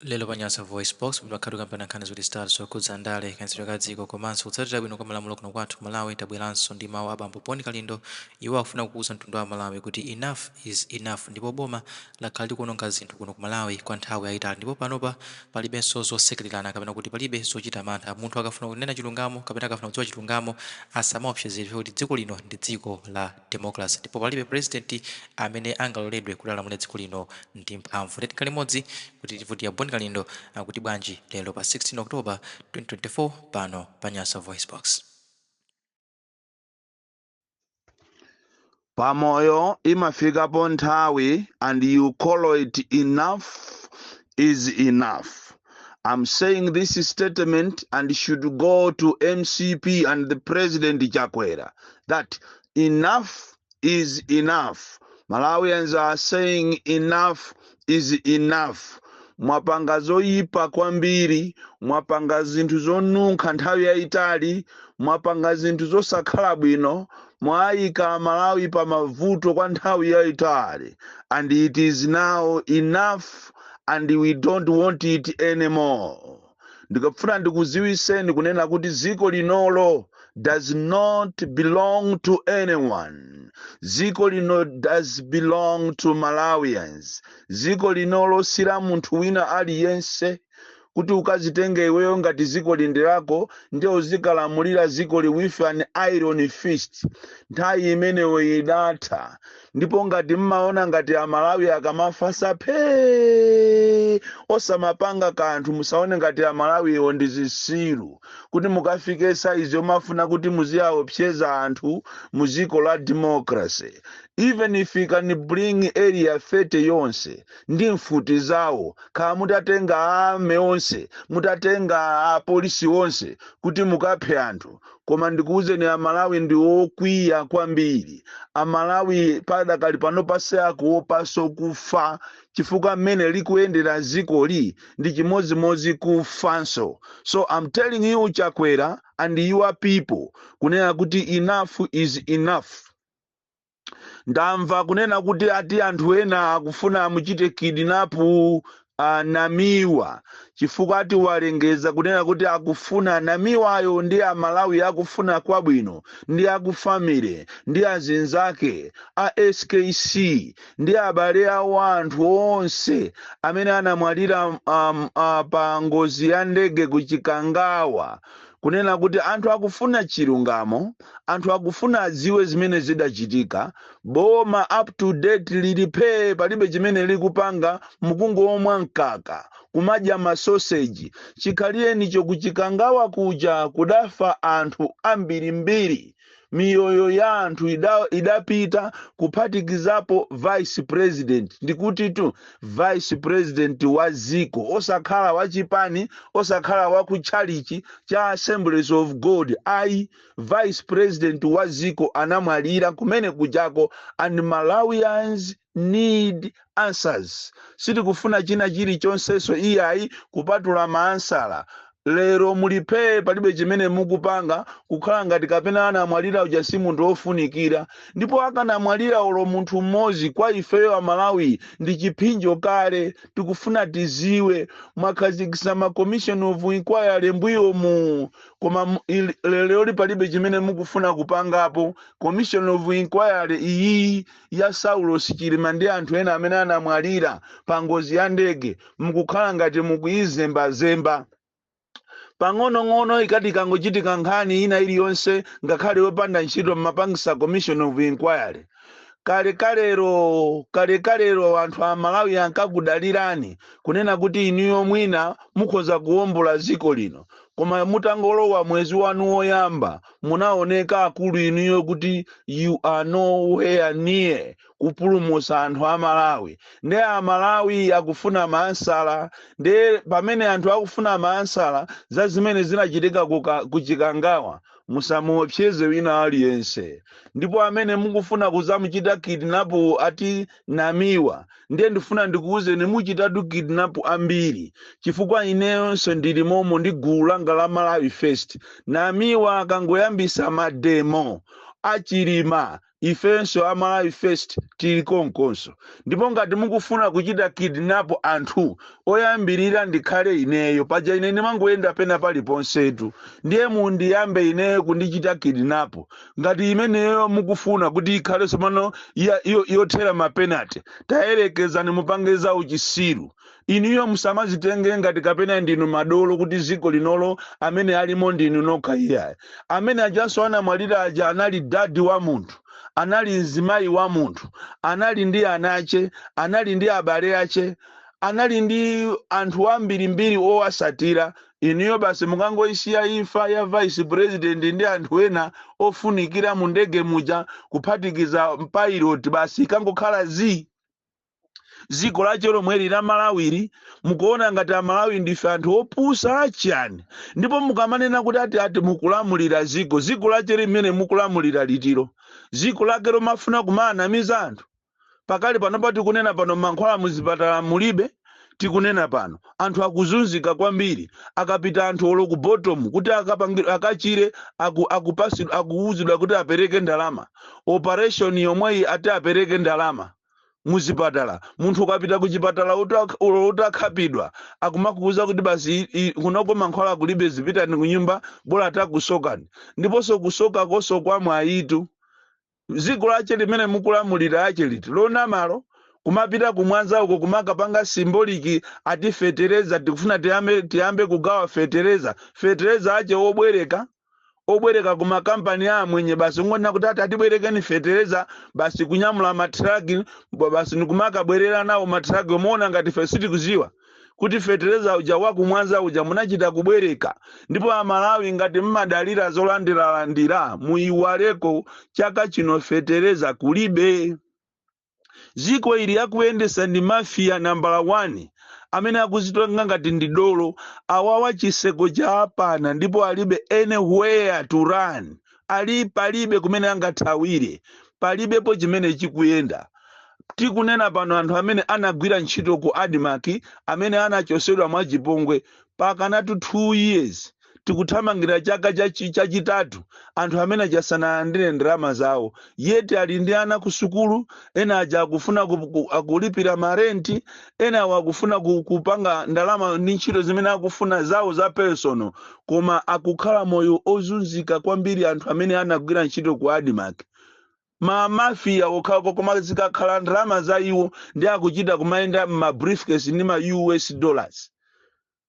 Lero pa Nyasa VoiceBox timakhala tikukambirana nkhani ziwiri zitatu zokhudza ndale, kayendetsedwe ka dziko komanso kutsatira bwino kwa malamulo kuno kwathu ku Malawi. Tabweranso ndi mawu a bambo Bon Kalindo. Iwo akufuna kuuza mtundu wa Malawi kuti enough is enough ndipo boma lakhala likuononga zinthu kuno ku Malawi kwa nthawi yayitali ndipo panopa palibenso zosekererana kapena kuti palibe zochita mantha. Munthu akafuna kunena chilungamo kapena akafuna kudziwa chilungamo asamaopsezedwe kuti dziko lino ndi dziko la democracy ndipo palibe president amene angaloledwe kuti alamulire dziko lino ndi mphamvu. Tikhale limodzi kuti timve a Bon Kalindo akuti bwanji lero pa 16 October 2024 pano pa Nyasa VoiceBox. Pamoyo imafikapo nthawi and you call it enough is enough. I'm saying this statement and should go to MCP and the President Chakwera that enough is enough. Malawians are saying enough is enough. Mwapanga zoyipa kwambiri, mwapanga zinthu zonunkha nthawi yayitali, mwapanga zinthu zosakhala bwino, mwayika Malawi pa mavuto kwa nthawi yayitali and it is now enough and we don't want it anymore. Ndikufuna ndikuziwiseni kunena kuti dziko linolo does not belong to anyone. Dziko lino does belong to Malawians. Dziko linolo si la munthu wina aliyense kuti ukazitenge iweyo ngati dziko ndi lako ndiye uzikalamulira dzikoli with an iron fist. Nthawi imeneyo idatha. Ndipo ngati mmaona ngati Amalawi akamafasa phee osamapanga kanthu, musaone ngati Amalawiwo ndi zisilu kuti mukafike saizi yomafuna kuti muziyaopseza anthu mu dziko la democracy. Even if you can bring Area 30 yonse ndi mfuti zawo, kaya mutatenga army onse, mutatenga apolisi onse kuti mukaphe anthu, koma ndikuwuzeni, Amalawi ndi okwiya kwambiri. Amalawi padakali pano sakuopanso kufa, chifukwa mmene likuyendera dzikoli ndi chimodzimodzi kufanso. So I'm telling you, Chakwera and your people, kunena kuti enough is enough. Ndamva kunena kuti ati anthu ena akufuna amuchite kidnap Namiwa, chifukwa ati walengeza kunena kuti akufuna Namiwayo ndi Amalawi akufuna kwabwino ndi akufamily ndi azinzake a SKC ndi abale awo, anthu onse amene anamwalira pa ngozi ya ndege ku Chikangawa, kunena kuti anthu akufuna chilungamo, anthu akufuna adziwe zimene zidachitika. Boma up to date lili phee, palibe chimene likupanga, mukungomwa mkaka, kumadya masoseji. Chikhalirenicho kuChikangawa kuja kudafa anthu ambirimbiri, miyoyo ya anthu idapita, kuphatikizapo vice president. Ndikuti tu vice president wa ziko, osakhala wachipani, osakhala wa kutchalichi cha Assemblies of God, ayi, vice president wa ziko anamwalira kumene kujako and Malawians need answers. Sitikufuna china chilichonsenso iyayi kupatula maansala. Lero muliphee, palibe chimene mukupanga, kukhala ngati kapena anamwalira uja si munthu wofunikira. Ndipo akanamwalira olo munthu mmodzi, kwa ifeyo Amalawi ndi chiphinjo kale. Tikufuna tiziwe. Mwakhazikitsa ma commission of inquiry mbuyomu, koma leroli palibe chimene mukufuna kupangapo. Commission of inquiry iyi ya Saulos Chilima ndi anthu ena amene anamwalira pa ngozi ya ndege, mukukhala ngati mukuyizembazemba pang'onong'ono. Ikati ikangochitika nkhani ina iliyonse, ngakhale yopanda ntchito, mmapangisa commission of inquiry. Kale kalero, kale kalero, anthu a Malawi ankakudalirani kunena kuti inuyo mwina mukhoza kuwombola dziko lino, koma mutangolowa mwezi wanu woyamba munaoneka akulu inuyo kuti you are nowhere near kupulumutsa anthu a Malawi. Nde Amalawi akufuna maansala. Nde pamene anthu akufuna maansala za zimene zinachitika kuChikangawa, musamuopseze wina aliyense. Ndipo amene mukufuna kuzamuchita kidnap ati Namiwa, ndiye ndifuna ndikuwuzeni, muchitatu kidnap ambiri, chifukwa ineyonso ndili momo ndi gulu langa la Malawi First. Namiwa akangoyambisa mademo achilima Ifenso a Malawi First tili konkonso. Ndipo ngati mukufuna kuchita kidnap anthu, oyambirira ndikhale ineyo. Paja ine ndimangoyenda pena paliponsetu. Ndiye mundiyambe ineyo kundichita kidnap. Ngati imeneyo mukufuna kuti ikhalenso pano yothera ma penalty, tayerekezani mupange za uchisiru. Inuyo musamazitenge ngati kapena ndinu madolo kuti ziko linolo amene alimo ndinu nokha, iyayi. Amene ajanso anamwalira aja anali dadi wa munthu, anali mzimayi wa munthu, anali ndi ana ache, anali ndi abale ache, anali ndi anthu ambirimbiri owasatira. Inuyo basi mukangoisiya imfa ya vice president ndi anthu ena ofunikira mu ndege muja, kuphatikiza pilot, basi ikangokhala zi dziko lache lomweli la Malawiri. Mukuona ngati Amalawi ndife anthu opusa chani? Ndipo mukamanena kuti ati mukulamulira ziko, ziko lache limene mukulamulira litiro? Ziko lake lomafuna kumaanamiza anthu? Pakali pano tikunena pano, mankhwala muzipatala mulibe. Tikunena pano anthu akuzunzika kwambiri. Akapita anthu olo ku bottom kuti akachire, akuwuzidwa kuti apereke ndalama. Operation yomweyi ati apereke ndalama muzipatala. Munthu ukapita kuchipatala ulo utakhapidwa, akumakuwuza kuti basi kunoko mankhwala kulibe, zipitani kunyumba, bola takusokani. Ndiponso kusoka koso kwa mwayitu. Dziko lache limene mukulamulira ache liti lonamalo? Kumapita kumwanza uko kumakapanga symbolic, ati fetereza, tikufuna tiyambe kugawa fetereza. Fetereza ache obwereka, obwereka ku makampani amwenye. Basi ngonena kuti ati atibwerekeni fetereza, basi kunyamula matraki, basi nikumakabwerera nawo matraki. Omuona ngati ife sitikuziwa kuti fetereza uja wakumwanza uja munachita kubwereka? Ndipo Amalawi, ngati mmadalira zolandiralandira, muyiwaleko. Chaka chino fetereza kulibe. Ziko ili akuyendesa ndi mafia nambala 1 amene akuzitenga ngati ndi dolo. Awawa chiseko cha apana, ndipo alibe anywhere to run. Ali palibe kumene angathawire, palibepo chimene chikuyenda. Tikunena pano, anthu amene anagwira ntchito ku ADMARC amene anachosedwa mwachipongwe, pakanatu 2 years, tikuthamangira chaka chachitatu, anthu amene achasanalandire ndalama zawo. Yeti ali ndi ana ku sukulu, ena aja akufuna akulipira marenti, ena awo akufuna kupanga ndalama ndi ntchito zimene akufuna zawo za personal, koma akukhala moyo ozunzika kwambiri anthu amene anagwira ntchito ku ADMARC. Ma mafia okhako, koma zikakhala ndalama za iwo ndi akuchita kumayenda ma briefcase ndi ma US dollars.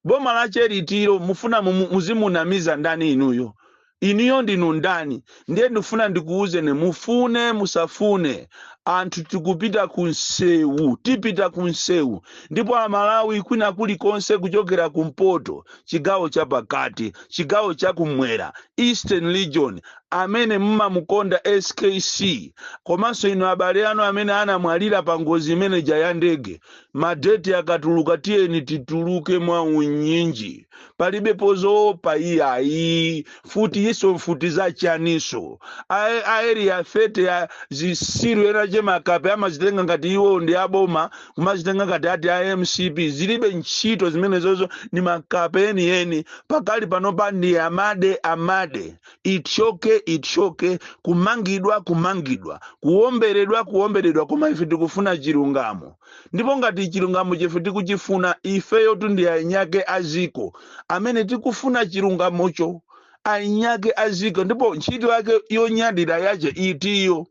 Boma la cheritiro mufuna muzimunamiza ndani inuyo? Inuyo ndinu ndani? Ndiye ndifuna ndikuwuzeni, mufune musafune, anthu tikupita ku nsewu, tipita ku nsewu. Ndipo Amalawi kwina kulikonse, kuchokera kumpoto, chigawo chapakati, chigawo chakumwera, Eastern Region, amene mumamukonda SKC, komanso inu abale anu amene anamwalira pa ngozi imeneja ya ndege, ma date akatuluka, tiyeni tituluke mwa unyinji. Palibe pozoopa iyayi. Futi iso mfuti zachaniso? A Area 30 ya zisiru ena chemakape amazitenga ngati iwo ndi aboma, kumazitenga ngati ati a MCP. Zilibe ntchito zimenezozo, ni makape enieni. Pakali panopa ndi amade amade, itchoke itchoke, kumangidwa kumangidwa, kuwomberedwa kuwomberedwa, koma ife tikufuna chilungamo. Ndipo ngati chilungamo chefe tikuchifuna ifeyo, tu ndi ainyake aziko amene tikufuna chilungamocho, ainyake aziko. Ndipo ntchito yake yonyadira yache itiyo?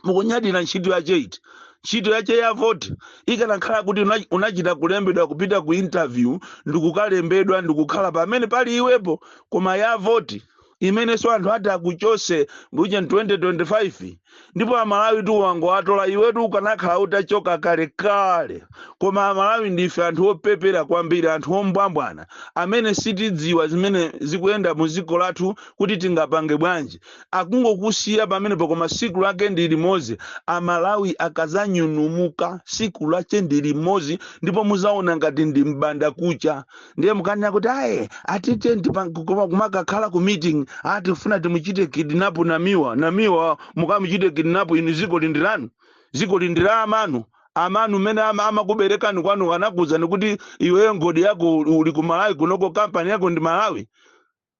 Mukunyadira ntchito yache iti? Ntchito yache ya voti? Ikanakhala kuti unachita kulembedwa, kupita ku interview ndikukalembedwa, ndikukhala pamene pali iwepo. Koma ya voti imenenso anthu ati akuchose mbuche 2025. Ndipo Amalawi tu wango atola iwetu, ukanakhala utachoka kalekale. Koma Amalawi ndife anthu opepera kwambiri, anthu ombwambwana amene sitidziwa zimene zikuyenda mu dziko lathu kuti tingapange bwanji. Akungokusiya pamenepo, koma siku lake ndi limodzi. Amalawi akazanyunumuka, siku lache ndi limodzi, ndipo muzaona ngati ndi mbanda kucha. Ndiye mukanena kuti aye atite kumakakhala ku meeting, ati kufuna timuchite kidnap Namiwa. Namiwa mukamuchite kidnap inu? Ziko lindi lanu? Ziko lindi la amanu? Amanu mmene amakuberekani kwanu anakuwuzani kuti iweyo ngodi yako uli ku Malawi kunoko, kampani yako ndi Malawi?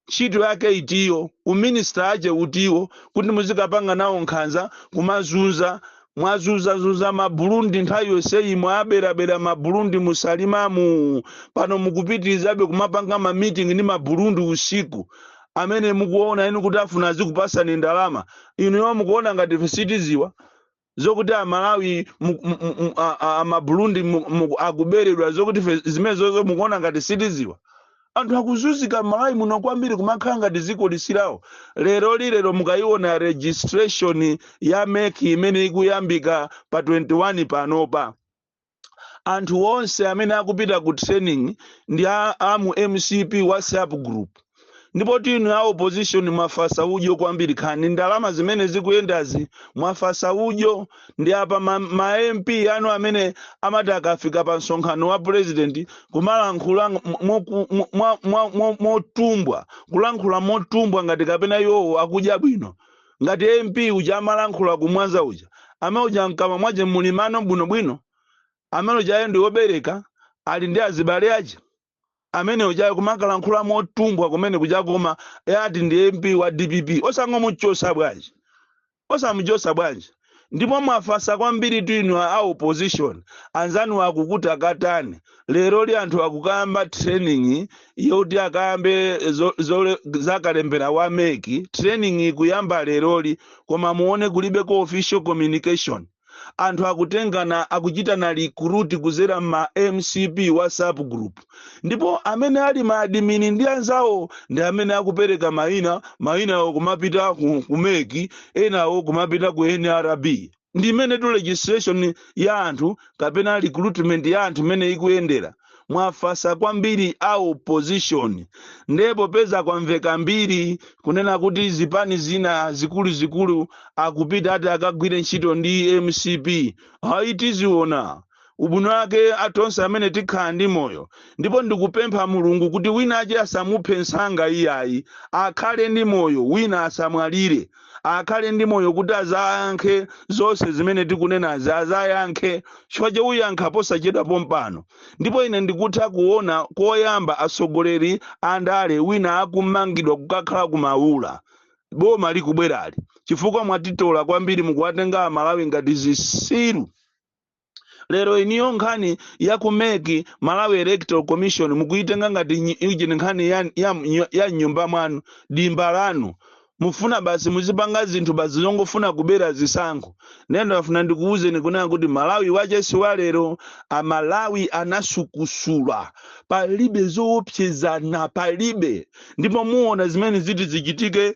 Ntchito yake itiyo? Uminista ache utiwo kuti muzikapanga nawo nkhanza, kumazunza? Mwazunzazunza Maburundi nthawi yonseyi, mwaberabera Maburundi musalimamu. Pano mukupitirizabe kumapanga ma meeting ndi Maburundi usiku, amene mukuona inu kuti afuna azikupasani ndalama. Inuyo mukuona ngati ife sitiziwa zokuti Amalawi Amaburundi akuberedwa? Zokuti ife zimene zozo mukuona ngati sitiziwa? Anthu akuzunzika Malawi muno kwambiri, kumakhala ngati dziko lisilawo. Lero lilero mukayiona registration ya MEC imene ikuyambika pa 21 panopa, anthu onse amene akupita ku training ndi a mu MCP WhatsApp group. Ndipo tinu a opposition mwafasa udyo kwambiri. Khani ndalama zimene zikuyendazi, mwafasa udyo. Ndi apa ma MP anu amene amati akafika pa msonkhano wa president kumalankhula motumbwa, kulankhula motumbwa ngati kapena iwowo akudya bwino. Ngati MP uja amalankhula kumwanza uja, amene uja mkamwa mwache muli mano bwinobwino, amene ujayo ndi wobereka, ali ndi azibale aja. Amene ujayo kumakalankhula motumbwa kumene kuja, koma ati ndi MP wa DPP. Osangomuchosa bwanji? Osamuchosa bwanji? Ndipo mwafasa kwambiri tu inu a opposition. Anzanu akukuti akatani? Lero li anthu akukayamba training yoti akayambe zakalembera wa MEC. Training ikuyamba leroli, koma muone kulibeko official communication. Anthu akutengana, akuchitana recruit kuzera ma MCP WhatsApp group, ndipo amene ali ma admin ndi anzawo ndi amene akupereka mayina. Mayinawo kumapita ku MEC, enawo kumapita ku NRB. Ndi imene tu registration ya anthu kapena recruitment ya anthu imene ikuyendera. Mwafasa kwambiri a opposition. Ndipo peza kwamveka mbiri kunena kuti zipani zina zikuluzikulu akupita ati akagwire ntchito ndi MCP. Hayi, tiziona ubwino wake atonse amene tikhala ndi moyo. Ndipo ndikupempha Mulungu kuti wina ache asamuphe msanga iyayi, akhale ndi moyo, wina asamwalire, akhale ndi moyo kuti azayankhe zonse zimene tikunenazi, azayankhe chifukwa chouyankha posachedwa pompano. Ndipo ine ndikutha kuona koyamba atsogoleri andale wina akumangidwa kukakhala kumaula boma likubwerali, chifukwa mwatitola kwambiri, mukuwatenga Amalawi ngati zisiru. Lero iniyo nkhani ya ku MEC, Malawi Electoral Commission, mukuitenga ngati iji ni nkhani ya nyumba mwanu, dimba lanu. Mufuna basi muzipanga zinthu basi zongofuna kubera zisankho. Nendo afuna ndikuwuzeni kunena kuti Malawi wachesi wa lero, Amalawi anasukusula, palibe zoopsezana, palibe. Ndipo muona zimene ziti zichitike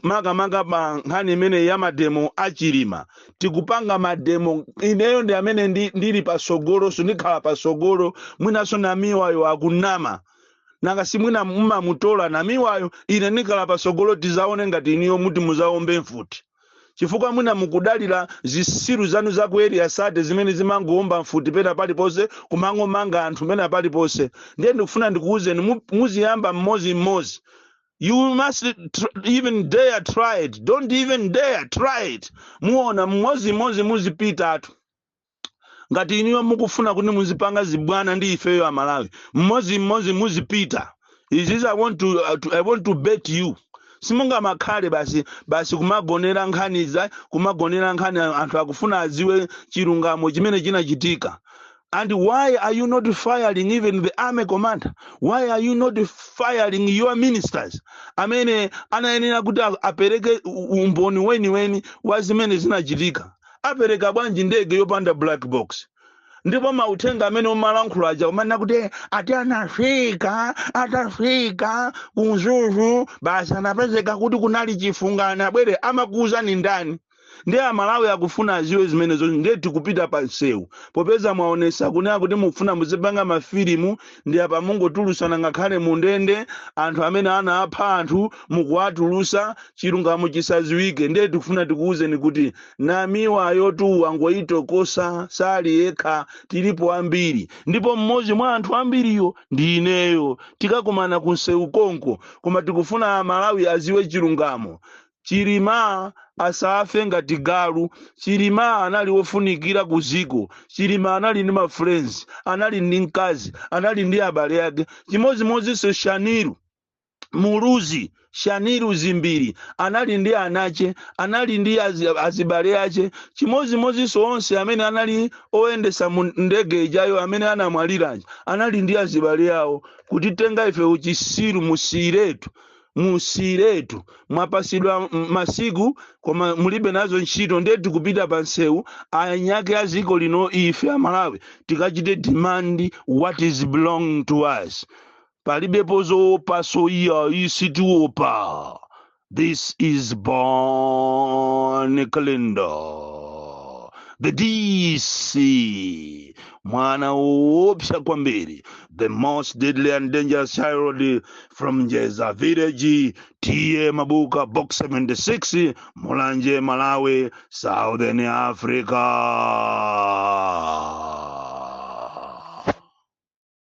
makamaka pa nkhani imene ya ma demo achilima. Tikupanga ma demo, ineyo ndi amene ndili pasogolo, sindikhala pasogolo. Mwinaso Namiwayo akunama, nanga simwina mmamutola Namiwayo. Ine ndikhala pasogolo, tizaone ngati iniyo muti muzaombe mfuti, chifukwa mwina mukudalira zisiru zanu za ku Area 30 zimene zimangoomba mfuti pena paliponse, kumangomanga anthu pena paliponse. Ndiye ndikufuna ndikuwuzeni, muziyamba mmodzi. You must even dare try it. Don't even dare try it. Muona mmodzi muzipitatu. Ngati iniyo mukufuna kuti muzipanga zibwana ndi ifeyo Amalawi, mmodzi muzipita. Izizi I want to bet you, simungamakhale basi basi kumagonera nkhani za kumagonera nkhani. Anthu akufuna aziwe chilungamo chimene chinachitika. And why are you not firing even the army commander? Why are you not firing your ministers amene anayenera kuti apereke umboni weniweni wa zimene zinachitika? Apereka bwanji ndege yopanda black box? Ndipo mauthenga amene umalankhula aja, umanena kuti ati anafika, atafika kuMzuzu basi anapezeka kuti kunali chifunga, anabwere. Amakuwuzani ndani? Ndiye Amalawi akufuna aziwe zimenezo. Ndiye tikupita pa msewu, popeza mwaonesa kunena kuti mukufuna muzipanga mafilimu. Ndi apa mungotulusana ngakhale mundende anthu amene anapha anthu, mukuwatulusa, chilungamo chisaziwike. Ndiye tikufuna tikuwuzeni kuti Namiwayo tu wangoyitokosa, sali yekha, tilipo ambiri, ndipo mmodzi mwa anthu ambiriyo ndi ineyo. Tikakumana ku msewu konko, koma tikufuna Amalawi aziwe chilungamo. Chilima asafe ngati galu. Chilima anali wofunikira ku ziko. Chilima anali ndi ma friends, anali ndi mkazi, anali ndi abale ake. Chimodzimodzinso Shaniru. Muluzi Shaniru Zimbiri anali ndi anache, anali ndi azibale ache. Chimodzimodzinso onse amene anali oyendesa mu ndege ijayo amene anamwaliraje anali ndi azibale awo. Kutitenga ife uchisiru, musiyiretu, musiyiretu. Mwapasidwa masiku koma mulibe nazo ntchito. Ndiye tikupita pa nsewu anyake a ziko lino. Ife Amalawi tikachite demand what is belong to us. Palibepo zoopa, soiya isitiopa. This is Bon Kalindo, the DC, mwana woopsa kwambiri, the most deadly and dangerous child from Njeza village, T/A Mabuka, Box 76, Mulanje, Malawi, Southern Africa.